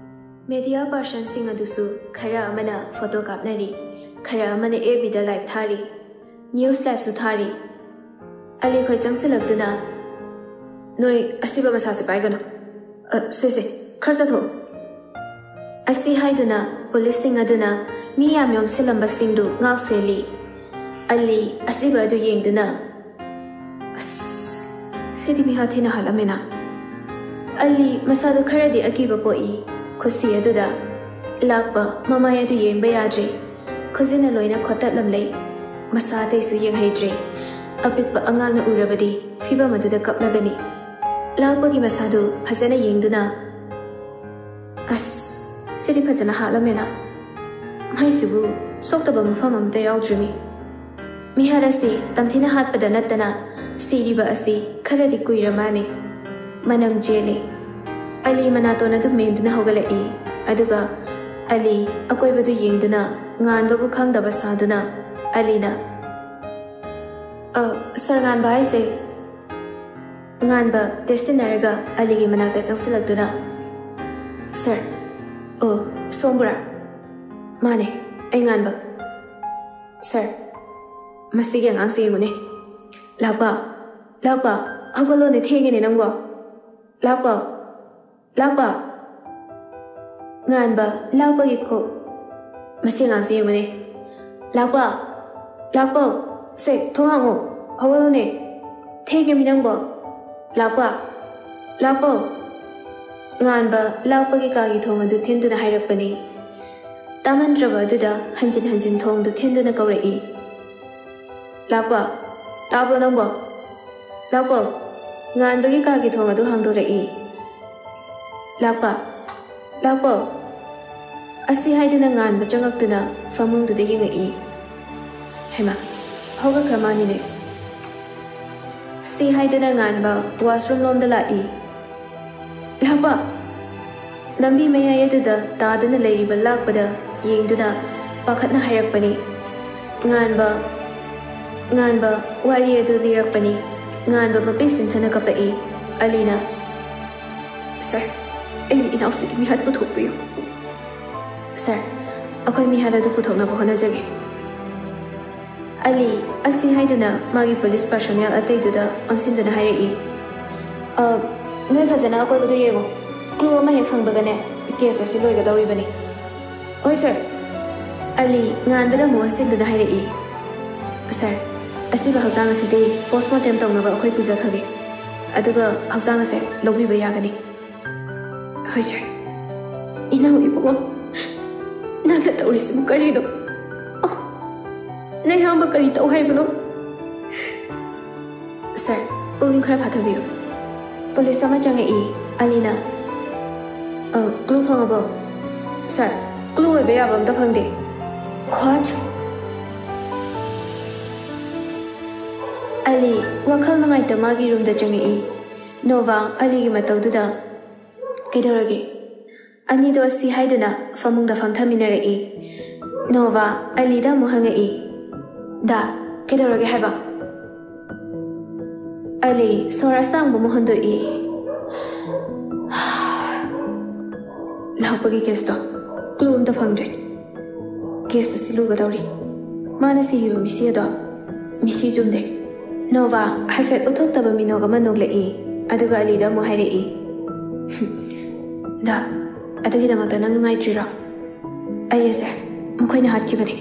ꯃꯦꯗꯤꯌꯥ ꯄꯥꯔꯁꯟꯁꯤꯡ ꯑꯗꯨꯁꯨ ꯈꯔ ꯑꯃꯅ ꯐꯣꯇꯣ ꯀꯥꯞꯅꯔꯤ, ꯈꯔ ꯑꯃꯅ ꯑꯦꯐ ꯕꯤꯗ ꯂꯥꯏꯚ ꯊꯥꯔꯤ, ꯅ꯭ꯌꯨꯁ ꯂꯥꯏꯚꯁꯨ ꯊꯥꯔꯤ꯫ ꯑꯂꯤ ꯈꯣꯏ ꯆꯪꯁꯤꯜꯂꯛꯇꯨꯅ, "ꯅꯣꯏ ꯑꯁꯤꯕ ꯃꯁꯥꯁꯦ ꯄꯥꯏꯒꯅꯨ꯫ ꯑ, ꯁꯦ, ꯁꯦ, ꯈꯔ ꯆꯠꯊꯣꯛꯎ"꯫ ꯑꯁꯤ ꯍꯥꯏꯗꯨꯅ ꯄꯨꯂꯤꯁꯁꯤꯡ ꯑꯗꯨꯅ ꯃꯤ ꯌꯥꯝ ꯌꯣꯝꯁꯤꯜꯂꯝꯕꯁꯤꯡꯗꯨ ꯉꯥꯛ ꯁꯦꯜꯂꯤ꯫ ꯑꯂꯤ ꯑꯁꯤꯕ ꯑꯗꯨ ꯌꯦꯡꯗꯨꯅ, "ꯑꯁ, ꯁꯤꯗꯤ ꯃꯤꯍꯥꯠ ꯊꯤꯅ ꯍꯥꯠꯂꯝꯃꯦꯅ"꯫ ꯑꯂꯤ ꯃꯁꯥꯗꯨ ꯈꯔꯗꯤ ꯑꯀꯤꯕ ꯄꯣꯛꯏ꯫ ꯈꯨꯠꯁꯤ ꯑꯗꯨꯗ ꯂꯥꯛꯄ ꯃꯃꯥꯏ ꯑꯗꯨ ꯌꯦꯡꯕ ꯌꯥꯗ꯭ꯔꯦ꯫ ꯈꯨꯖꯤꯟꯅ ꯂꯣꯏꯅ ꯈꯣꯠꯇꯠꯂꯝꯂꯦ꯫ ꯃꯁꯥ ꯑꯇꯩꯁꯨ ꯌꯦꯡꯍꯩꯗ꯭ꯔꯦ꯫ ꯑꯄꯤꯛꯄ ꯑꯉꯥꯡꯅ ꯎꯔꯕꯗꯤ ꯐꯤꯕꯝ ꯑꯗꯨꯗ ꯀꯞꯂꯒꯅꯤ꯫ ꯂꯥꯛꯄꯒꯤ ꯃꯁꯥꯗꯨ ꯐꯖꯅ ꯌꯦꯡꯗꯨꯅ, "ꯑꯁ, ꯁꯤꯗꯤ ꯐꯖꯅ ꯍꯥꯠꯂꯝꯃꯦꯅ꯫ ꯃꯩꯁꯤꯕꯨ ꯁꯣꯛꯇꯕ ꯃꯐꯝ ꯑꯃꯠꯇ ꯌꯥꯎꯗ꯭ꯔꯤꯃꯤ꯫ ꯃꯤꯍꯥꯠ ꯑꯁꯤ ꯇꯝꯊꯤꯅ ꯍꯥꯠꯄꯗ ꯅꯠꯇꯅ ꯁꯤꯔꯤꯕ ꯑꯁꯤ ꯈꯔꯗꯤ ꯀꯨꯏꯔ ꯃꯥꯜꯂꯦ꯫ ꯃꯅꯝ ꯆꯦꯜꯂꯦ"꯫ ꯑꯂꯤ ꯃꯅꯥꯇꯣꯟ ꯑꯗꯨ ꯃꯦꯟꯗꯨꯅ ꯍꯧꯒꯠꯂꯛꯏ꯫ ꯑꯗꯨꯒ ꯑꯂꯤ ꯑꯀꯣꯏꯕꯗꯨ ꯌꯦꯡꯗꯨꯅ ꯉꯥꯟꯕꯕꯨ ꯈꯪꯗꯕ ꯁꯥꯗꯨꯅ ꯑꯂꯤꯅ, "ꯑ, ꯁꯥꯔ, ꯉꯥꯟꯕ ꯍꯥꯏꯁꯦ?" ꯉꯥꯟꯕ ꯇꯦꯁꯤꯟꯅꯔꯒ ꯑꯂꯤꯒꯤ ꯃꯅꯥꯛꯇ ꯆꯪꯁꯤꯜꯂꯛꯇꯨꯅ, "ꯁꯥꯔ, ꯑꯣ, ꯁꯣꯝꯕꯨꯔꯥ? ꯃꯥꯅꯦ, ꯑꯩ ꯉꯥꯟꯕ꯫ ꯁꯥꯔ, ꯃꯁꯤꯒꯤ ꯑꯉꯥꯡꯁꯦ ꯌꯦꯡꯉꯨꯅꯦ꯫ ꯂꯥꯛꯄ, ꯂꯥꯛꯄ, ꯍꯧꯒꯠꯂꯣꯅꯦ, ꯊꯦꯡꯉꯦꯅꯦ ꯅꯪꯕꯣ꯫ ꯂꯥꯛꯄ, ꯂꯥꯛꯄ"꯫ ꯉꯥꯟꯕ ꯂꯥꯛꯄꯒꯤ ꯈꯣ-, "ꯃꯁꯤ ꯑꯉꯥꯡꯁꯦ ꯌꯦꯡꯉꯨꯅꯦ꯫ ꯂꯥꯛꯄ, ꯂꯥꯛꯄ, ꯁꯦ, ꯊꯣꯡ ꯍꯥꯡꯉꯣ, ꯍꯧꯒꯠꯂꯣꯅꯦ꯫ ꯊꯦꯡꯉꯦꯃꯤ ꯅꯪꯕꯣ꯫ ꯂꯥꯛꯄ, ꯂꯥꯛꯄ"꯫ ꯉꯥꯟꯕ ꯂꯥꯛꯄꯒꯤ ꯀꯥꯒꯤ ꯊꯣꯡ ꯑꯗꯨ ꯊꯤꯟꯗꯨꯅ ꯍꯥꯏꯔꯛꯄꯅꯤ꯫ ꯇꯥꯃꯟꯗ꯭ꯔꯕ ꯑꯗꯨꯗ ꯍꯟꯖꯤꯟ ꯍꯟꯖꯤꯟ ꯊꯣꯡꯗꯨ ꯊꯤꯟꯗꯨꯅ ꯀꯧꯔꯛꯏ꯫ "ꯂꯥꯛꯄ, ꯇꯥꯕ꯭ꯔꯣ ꯅꯪꯕꯣ? ꯂꯥꯛꯄ"꯫ ꯉꯥꯟꯕꯒꯤ ꯀꯥꯒꯤ ꯊꯣꯡ ꯑꯗꯨ ꯍꯥꯡꯗꯣꯔꯛꯏ꯫ "ꯂꯥꯛꯄ, ꯂꯥꯛꯄ!" ꯑꯁꯤ ꯍꯥꯏꯗꯨꯅ ꯉꯥꯟꯕ ꯆꯪꯉꯛꯇꯨꯅ ꯐꯃꯨꯡꯗꯨꯗ ꯌꯦꯡꯉꯛꯏ꯫ ꯍꯩꯃꯥ, ꯍꯧꯒꯠꯈ꯭ꯔ ꯃꯥꯅꯤꯅꯦ꯫ ꯁꯤ ꯍꯥꯏꯗꯨꯅ ꯉꯥꯟꯕ washroom ꯂꯣꯝꯗ ꯂꯥꯛꯏ꯫ "ꯂꯥꯛꯄ!" ꯂꯝꯕꯤ ꯃꯌꯥꯏ ꯑꯗꯨꯗ ꯇꯥꯗꯨꯅ ꯂꯩꯔꯤꯕ ꯂꯥꯛꯄꯗ ꯌꯦꯡꯗꯨꯅ ꯄꯥꯈꯠꯅ ꯍꯥꯏꯔꯛꯄꯅꯤ꯫ ꯉꯥꯟꯕ, ꯉꯥꯟꯕ ꯋꯥꯔꯤ ꯑꯗꯨ ꯂꯤꯔꯛꯄꯅꯤ꯫ ꯉꯥꯟꯕ ꯃꯄꯦ ꯁꯤꯝꯊꯅ ꯀꯞꯄꯛꯏ꯫ ꯑꯂꯤꯅ, "ꯁꯥꯔ, ꯑꯩꯒꯤ ꯏꯅꯥꯎꯁꯤꯒꯤ ꯃꯤꯍꯥꯠ ꯄꯨꯊꯣꯛꯄꯤꯌꯨ꯫ ꯁꯥꯔ, ꯑꯩꯈꯣꯏ ꯃꯤꯍꯥꯠ ꯑꯗꯨ ꯄꯨꯊꯣꯛꯅꯕ ꯍꯣꯠꯅꯖꯒꯦ꯫" ꯑꯂꯤ ꯑꯁꯤ ꯍꯥꯏꯗꯨꯅ ꯃꯥꯒꯤ police personnel ꯑꯇꯩꯗꯨꯗ ꯑꯣꯟꯁꯤꯟꯗꯨꯅ ꯍꯥꯏꯔꯛꯏ, "ꯑ, ꯅꯣꯏ ꯐꯖꯅ ꯑꯀꯣꯏꯕꯗꯨ ꯌꯦꯡꯉꯨ꯫ Clue ꯑꯃ ꯍꯦꯛ ꯐꯪꯕꯒꯅꯦ, case ꯑꯁꯤ ꯂꯣꯏꯒꯗꯧꯔꯤꯕꯅꯤ꯫" "ꯍꯣꯏ, ꯁꯥꯔ꯫" ꯑꯂꯤ ꯉꯥꯟꯕꯗ ꯑꯃꯨꯛ ꯑꯣꯟꯁꯤꯟꯗꯨꯅ ꯍꯥꯏꯔꯛꯏ, "ꯁꯥꯔ, ꯑꯁꯤꯕ ꯍꯛꯆꯥꯡ ꯑꯁꯤꯗꯤ postmortem ꯇꯧꯅꯕ ꯑꯩꯈꯣꯏ ꯄꯨꯖꯈ꯭ꯔꯒꯦ꯫ ꯑꯗꯨꯒ ꯍꯛꯆꯥꯡ ꯑꯁꯦ ꯂꯧꯕꯤꯕ ꯌꯥꯒꯅꯤ꯫" "ꯍꯣꯏ, ꯁꯥꯔ꯫" "ꯏꯅꯥꯎ ꯏꯕꯨꯡꯉꯣ, ꯅꯪꯅ ꯇꯧꯔꯤꯁꯤꯕꯨ ꯀꯔꯤꯅꯣ? ꯑꯣ, ꯅꯌꯥꯝꯕ ꯀꯔꯤ ꯇꯧ ꯍꯥꯏꯕꯅꯣ?" "ꯁꯥꯔ, ꯄꯨꯛꯅꯤꯡ ꯈꯔ ꯐꯥꯊꯕꯤꯌꯨ꯫" Police ꯑꯃ ꯆꯪꯉꯛꯏ꯫ ꯑꯂꯤꯅ, "ꯑ, clue ꯐꯪꯉꯕꯣ?" "ꯁꯥꯔ, clue ꯑꯣꯏꯕ ꯌꯥꯕ ꯑꯝꯇ ꯐꯪꯗꯦ꯫" "What?" ꯑꯂꯤ ꯋꯥꯈꯜ ꯅꯨꯡꯉꯥꯏꯇ ꯃꯥꯒꯤ roomꯗ ꯆꯪꯉꯛꯏ꯫ ꯅꯣꯚꯥ ꯑꯂꯤꯒꯤ ꯃꯇꯧꯗꯨꯗ, "ꯀꯩꯗꯧꯔꯒꯦ?" ꯑꯅꯤꯗꯣ ꯑꯁꯤ ꯍꯥꯏꯗꯨꯅ ꯐꯃꯨꯡꯗ ꯐꯝꯊꯃꯤꯟꯅꯔꯛꯏ꯫ ꯅꯣꯚꯥ ꯑꯂꯤꯗ ꯑꯃꯨꯛ ꯍꯪꯉꯛꯏ, "ꯗꯥ, ꯀꯩꯗꯧꯔꯒꯦ ꯍꯥꯏꯕ?" ꯑꯂꯤ ꯁꯣꯔ ꯑꯁꯥꯡꯕ ꯑꯃ ꯍꯣꯟꯗꯣꯛꯏ꯫ "ꯂꯥꯛꯄꯒꯤ caseꯇꯣ clue ꯑꯝꯇ ꯐꯪꯗ꯭ꯔꯦ꯫ Case ꯑꯁꯤ ꯂꯨꯒꯗꯧꯔꯤ꯫ ꯃꯥꯅ ꯁꯤꯔꯤꯕ ꯃꯤꯁꯤ ꯑꯗꯣ ꯃꯤꯁꯤ ꯆꯨꯝꯗꯦ꯫" ꯅꯣꯚꯥ ꯍꯥꯏꯐꯦꯠ ꯎꯠꯊꯣꯛꯇꯕ ꯃꯤꯅꯣꯛ ꯑꯃ ꯅꯣꯛꯂꯛꯏ, ꯑꯗꯨꯒ ꯑꯂꯤꯗ ꯑꯃꯨꯛ ꯍꯥꯏꯔꯛꯏ, "ꯗꯥ, ꯑꯗꯨꯒꯤꯗꯃꯛꯇ ꯅꯪ ꯅꯨꯡꯉꯥꯏꯇ꯭ꯔꯤꯔꯣ? ꯑꯩ ꯑꯁꯦ ꯃꯈꯣꯏꯅ ꯍꯥꯠꯈꯤꯕꯅꯤ꯫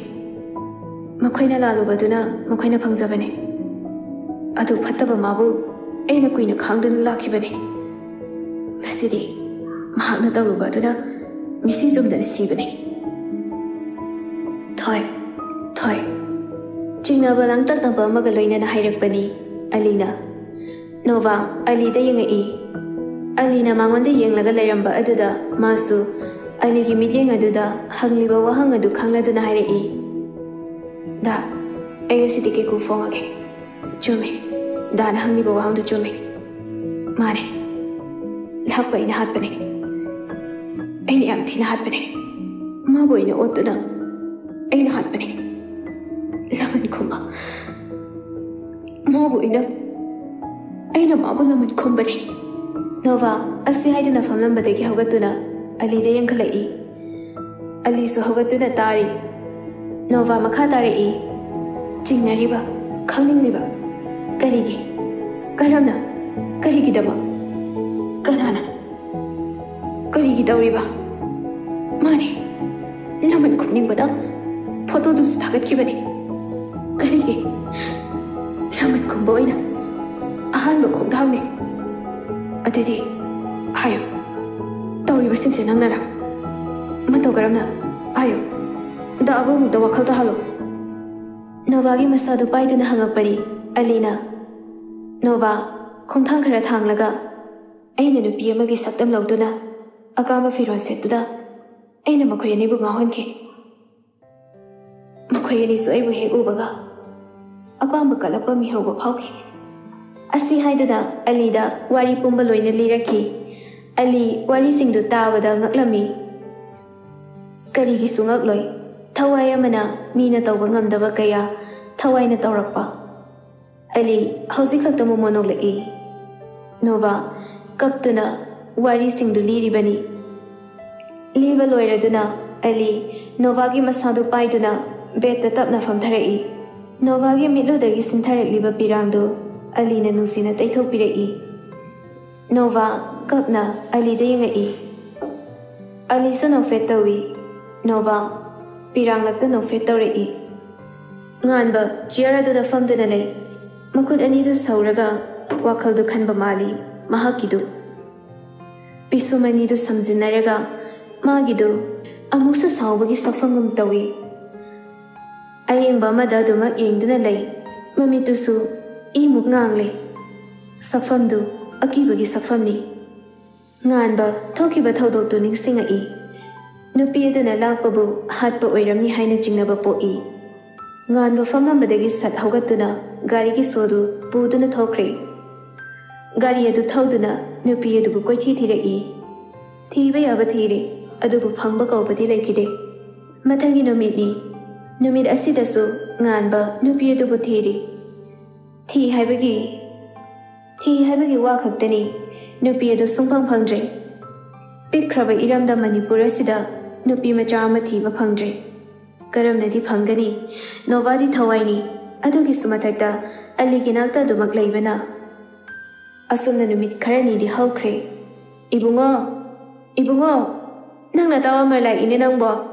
ꯃꯈꯣꯏꯅ ꯂꯥꯜꯂꯨꯕꯗꯨꯅ ꯃꯈꯣꯏꯅ ꯐꯪꯖꯕꯅꯤ꯫ ꯑꯗꯨ ꯐꯠꯇꯕ ꯃꯥꯕꯨ ꯑꯩꯅ ꯀꯨꯏꯅ ꯈꯥꯡꯗꯨꯅ ꯂꯥꯛꯈꯤꯕꯅꯤ꯫ ꯉꯁꯤꯗꯤ ꯃꯍꯥꯛꯅ ꯇꯧꯔꯨꯕ ꯑꯗꯨꯅ ꯃꯤꯁꯤ ꯆꯨꯝꯗꯅ ꯁꯤꯕꯅꯤ꯫" "ꯊꯣꯏ, ꯊꯣꯏ꯫" ꯆꯤꯡꯅꯕ ꯂꯥꯡꯇꯛꯅꯕ ꯑꯃꯒ ꯂꯣꯏꯅꯅ ꯍꯥꯏꯔꯛꯄꯅꯤ ꯑꯂꯤꯅ꯫ ꯅꯣꯚꯥ ꯑꯂꯤꯗ ꯌꯦꯡꯉꯛꯏ꯫ ꯑꯂꯤꯅ ꯃꯉꯣꯟꯗ ꯌꯦꯡꯂꯒ ꯂꯩꯔꯝꯕ ꯑꯗꯨꯗ ꯃꯥꯁꯨ ꯑꯂꯤꯒꯤ ꯃꯤꯠꯌꯦꯡ ꯑꯗꯨꯗ ꯍꯪꯂꯤꯕ ꯋꯥꯍꯪ ꯑꯗꯨ ꯈꯪꯂꯗꯨꯅ ꯍꯥꯏꯔꯛꯏ, "ꯗꯥ, ꯑꯩ ꯉꯁꯤꯗꯤ ꯀꯦꯀꯨ ꯐꯣꯡꯉꯒꯦ꯫ ꯆꯨꯝꯃꯦ꯫ ꯗꯥꯅ ꯍꯪꯂꯤꯕ ꯋꯥꯍꯪꯗꯨ ꯆꯨꯝꯃꯦ꯫ ꯃꯥꯅꯦ꯫ ꯂꯥꯛꯄ ꯑꯩꯅ ꯍꯥꯠꯄꯅꯦ꯫ ꯑꯩꯅ ꯌꯥꯝ ꯊꯤꯅ ꯍꯥꯠꯄꯅꯦ꯫ ꯃꯥꯕꯨ ꯑꯩꯅ ꯑꯣꯠꯇꯨꯅ ꯑꯩꯅ ꯍꯥꯠꯄꯅꯦ꯫ ꯂꯃꯟ ꯈꯨꯝꯕ꯫ ꯃꯥꯕꯨ ꯑꯩꯅ, ꯑꯩꯅ ꯃꯥꯕꯨ ꯂꯃꯟ ꯈꯨꯝꯕꯅꯦ꯫" ꯅꯣꯚꯥ ꯑꯁꯤ ꯍꯥꯏꯗꯨꯅ ꯐꯝꯂꯝꯕꯗꯒꯤ ꯍꯧꯒꯠꯇꯨꯅ ꯑꯂꯤꯗ ꯌꯦꯡꯈꯠꯂꯛꯏ꯫ ꯑꯂꯤꯁꯨ ꯍꯧꯒꯠꯇꯨꯅ ꯇꯥꯔꯤ꯫ ꯅꯣꯚꯥ ꯃꯈꯥ ꯇꯥꯔꯛꯏ, "ꯆꯤꯡꯅꯔꯤꯕ, ꯈꯪꯅꯤꯡꯂꯤꯕ꯫ ꯀꯔꯤꯒꯤ? ꯀꯔꯝꯅ? ꯀꯔꯤꯒꯤꯗꯃꯛ? ꯀꯅꯥꯅ? ꯀꯔꯤꯒꯤ ꯇꯧꯔꯤꯕ? ꯃꯥꯅꯦ, ꯂꯃꯟ ꯈꯨꯝꯅꯤꯡꯕꯗ ꯐꯣꯇꯣꯗꯨꯁꯨ ꯊꯥꯒꯠꯈꯤꯕꯅꯤ꯫ ꯀꯔꯤꯒꯤ? ꯂꯃꯟ ꯈꯨꯝꯕ ꯑꯣꯏꯅ ꯑꯍꯥꯟꯕ ꯈꯣꯡꯊꯥꯡꯅꯤ꯫ ꯑꯗꯨꯗꯤ ꯍꯥꯏꯌꯨ, ꯇꯧꯔꯤꯕꯁꯤꯡꯁꯦ ꯅꯪꯅꯔꯥ? ꯃꯇꯧ ꯀꯔꯝꯅ? ꯍꯥꯏꯌꯨ, ꯗꯥꯕꯨ ꯑꯃꯨꯛꯇ ꯋꯥꯈꯜ ꯇꯥꯍꯜꯂꯣ꯫" ꯅꯣꯚꯥꯒꯤ ꯃꯁꯥꯗꯨ ꯄꯥꯏꯗꯨꯅ ꯍꯪꯉꯛꯄꯅꯤ ꯑꯂꯤꯅ꯫ ꯅꯣꯚꯥ ꯈꯣꯡꯊꯥꯡ ꯈꯔ ꯊꯥꯡꯂꯒ, "ꯑꯩꯅ ꯅꯨꯄꯤ ꯑꯃꯒꯤ ꯁꯛꯇꯝ ꯂꯧꯗꯨꯅ ꯑꯀꯥꯝꯕ ꯐꯤꯔꯣꯜ ꯁꯦꯠꯇꯨꯅ ꯑꯩꯅ ꯃꯈꯣꯏ ꯑꯅꯤꯕꯨ ꯉꯥꯎꯍꯟꯈꯤ꯫ ꯃꯈꯣꯏ ꯑꯅꯤꯁꯨ ꯑꯩꯕꯨ ꯍꯦꯛ ꯎꯕꯒ ꯑꯄꯥꯝꯕ ꯀꯜꯂꯛꯄ ꯃꯤꯍꯧꯕ ꯐꯥꯎꯈꯤ꯫" ꯑꯁꯤ ꯍꯥꯏꯗꯨꯅ ꯑꯂꯤꯗ ꯋꯥꯔꯤ ꯄꯨꯝꯕ ꯂꯣꯏꯅ ꯂꯤꯔꯛꯈꯤ꯫ ꯑꯂꯤ ꯋꯥꯔꯤꯁꯤꯡꯗꯨ ꯇꯥꯕꯗ ꯉꯛꯂꯝꯃꯤ꯫ ꯀꯔꯤꯒꯤꯁꯨ ꯉꯛꯂꯣꯏ? ꯊꯋꯥꯏ ꯑꯃꯅ ꯃꯤꯅ ꯇꯧꯕ ꯉꯝꯗꯕ ꯀꯌꯥ ꯊꯋꯥꯏꯅ ꯇꯧꯔꯛꯄ꯫ ꯑꯂꯤ ꯍꯧꯖꯤꯛ ꯈꯛꯇ ꯃꯣꯃꯣ ꯅꯣꯛꯂꯛꯏ꯫ ꯅꯣꯚꯥ ꯀꯞꯇꯨꯅ ꯋꯥꯔꯤꯁꯤꯡꯗꯨ ꯂꯤꯔꯤꯕꯅꯤ꯫ ꯂꯤꯕ ꯂꯣꯏꯔꯗꯨꯅ ꯑꯂꯤ ꯅꯣꯚꯥꯒꯤ ꯃꯁꯥꯗꯨ ꯄꯥꯏꯗꯨꯅ ꯕꯦꯗꯇ ꯇꯞꯅ ꯐꯝꯊꯔꯛꯏ꯫ ꯅꯣꯚꯥꯒꯤ ꯃꯤꯠꯂꯨꯗꯒꯤ ꯁꯤꯟꯊꯔꯛꯂꯤꯕ ꯄꯤꯔꯥꯡꯗꯨ ꯑꯂꯤꯅ ꯅꯨꯡꯁꯤꯅ ꯇꯩꯊꯣꯛꯄꯤꯔꯛꯏ꯫ ꯅꯣꯚꯥ ꯀꯞꯅ ꯑꯂꯤꯗ ꯌꯦꯡꯉꯛꯏ꯫ ꯑꯂꯤꯁꯨ ꯅꯣꯛꯐꯦꯠ ꯇꯧꯏ꯫ ꯅꯣꯚꯥ ꯄꯤꯔꯥꯡꯂꯛꯇ ꯅꯣꯛꯐꯦꯠ ꯇꯧꯔꯛꯏ꯫ ꯉꯥꯟꯕ ꯆꯤꯌꯔ ꯑꯗꯨꯗ ꯐꯝꯗꯨꯅ ꯂꯩ꯫ ꯃꯈꯨꯠ ꯑꯅꯤꯗꯨ ꯁꯧꯔꯒ ꯋꯥꯈꯜꯗꯨ ꯈꯟꯕ ꯃꯥꯜꯂꯤ ꯃꯍꯥꯛꯀꯤꯗꯨ꯫ ꯄꯤꯁꯨꯝ ꯑꯅꯤꯗꯨ ꯁꯝꯖꯤꯟꯅꯔꯒ ꯃꯥꯒꯤꯗꯨ ꯑꯃꯨꯛꯁꯨ ꯁꯥꯎꯕꯒꯤ ꯁꯛꯐꯝꯒꯨꯝ ꯇꯧꯏ꯫ ꯑꯌꯦꯡꯕ ꯑꯃꯗ ꯑꯗꯨꯃꯛ ꯌꯦꯡꯗꯨꯅ ꯂꯩ꯫ ꯃꯃꯤꯠꯇꯨꯁꯨ ꯏꯃꯨꯛ ꯉꯥꯡꯂꯦ꯫ ꯁꯛꯐꯝꯗꯨ ꯑꯀꯤꯕꯒꯤ ꯁꯛꯐꯝꯅꯤ꯫ ꯉꯥꯟꯕ ꯊꯣꯛꯈꯤꯕ ꯊꯧꯗꯣꯛꯇꯨ ꯅꯤꯡꯁꯤꯡꯉꯛꯏ꯫ ꯅꯨꯄꯤ ꯑꯗꯨꯅ ꯂꯥꯛꯄꯕꯨ ꯍꯥꯠꯄ ꯑꯣꯏꯔꯝꯅꯤ ꯍꯥꯏꯅ ꯆꯤꯡꯅꯕ ꯄꯣꯛꯏ꯫ ꯉꯥꯟꯕ ꯐꯝꯂꯝꯕꯗꯒꯤ ꯁꯠ ꯍꯧꯒꯠꯇꯨꯅ ꯒꯥꯔꯤꯒꯤ ꯁꯣꯗꯨ ꯄꯨꯗꯨꯅ ꯊꯣꯛꯈ꯭ꯔꯦ꯫ ꯒꯥꯔꯤ ꯑꯗꯨ ꯊꯧꯗꯨꯅ ꯅꯨꯄꯤ ꯑꯗꯨꯕꯨ ꯀꯣꯏꯊꯤ ꯊꯤꯔꯛꯏ꯫ ꯊꯤꯕ ꯌꯥꯕ ꯊꯤꯔꯦ, ꯑꯗꯨꯕꯨ ꯐꯪꯕ ꯀꯧꯕꯗꯤ ꯂꯩꯈꯤꯗꯦ꯫ ꯃꯊꯪꯒꯤ ꯅꯨꯃꯤꯠꯅꯤ꯫ ꯅꯨꯃꯤꯠ ꯑꯁꯤꯗꯁꯨ ꯉꯥꯟꯕ ꯅꯨꯄꯤ ꯑꯗꯨꯕꯨ ꯊꯤꯔꯤ꯫ ꯊꯤ ꯍꯥꯏꯕꯒꯤ ꯊꯤ ꯍꯥꯏꯕꯒꯤ ꯋꯥ ꯈꯛꯇꯅꯤ꯫ ꯅꯨꯄꯤ ꯑꯗꯨ ꯁꯨꯡꯐꯪ ꯐꯪꯗ꯭ꯔꯦ꯫ ꯄꯤꯛꯈ꯭ꯔꯕ ꯏꯔꯝꯗꯝ ꯃꯅꯤꯄꯨꯔ ꯑꯁꯤꯗ ꯅꯨꯄꯤ ꯃꯆꯥ ꯑꯃ ꯊꯤꯕ ꯐꯪꯗ꯭ꯔꯦ꯫ ꯀꯔꯝꯅꯗꯤ ꯐꯪꯒꯅꯤ? ꯅꯣꯕꯥꯗꯤ ꯊꯋꯥꯏꯅꯤ꯫ ꯑꯗꯨꯒꯤꯁꯨ ꯃꯊꯛꯇ ꯑꯂꯤꯒꯤ ꯅꯥꯛꯇ ꯑꯗꯨꯃꯛ ꯂꯩꯕꯅ꯫ ꯑꯁꯨꯝꯅ ꯅꯨꯃꯤꯠ ꯈꯔꯅꯤꯗꯤ ꯍꯧꯈ꯭ꯔꯦ꯫ "ꯏꯕꯨꯡꯉꯣ, ꯏꯕꯨꯡꯉꯣ, ꯅꯪ ꯅꯇꯥꯎ ꯑꯃꯔ ꯂꯥꯛꯏꯅꯦ ꯅꯪꯕꯣ?"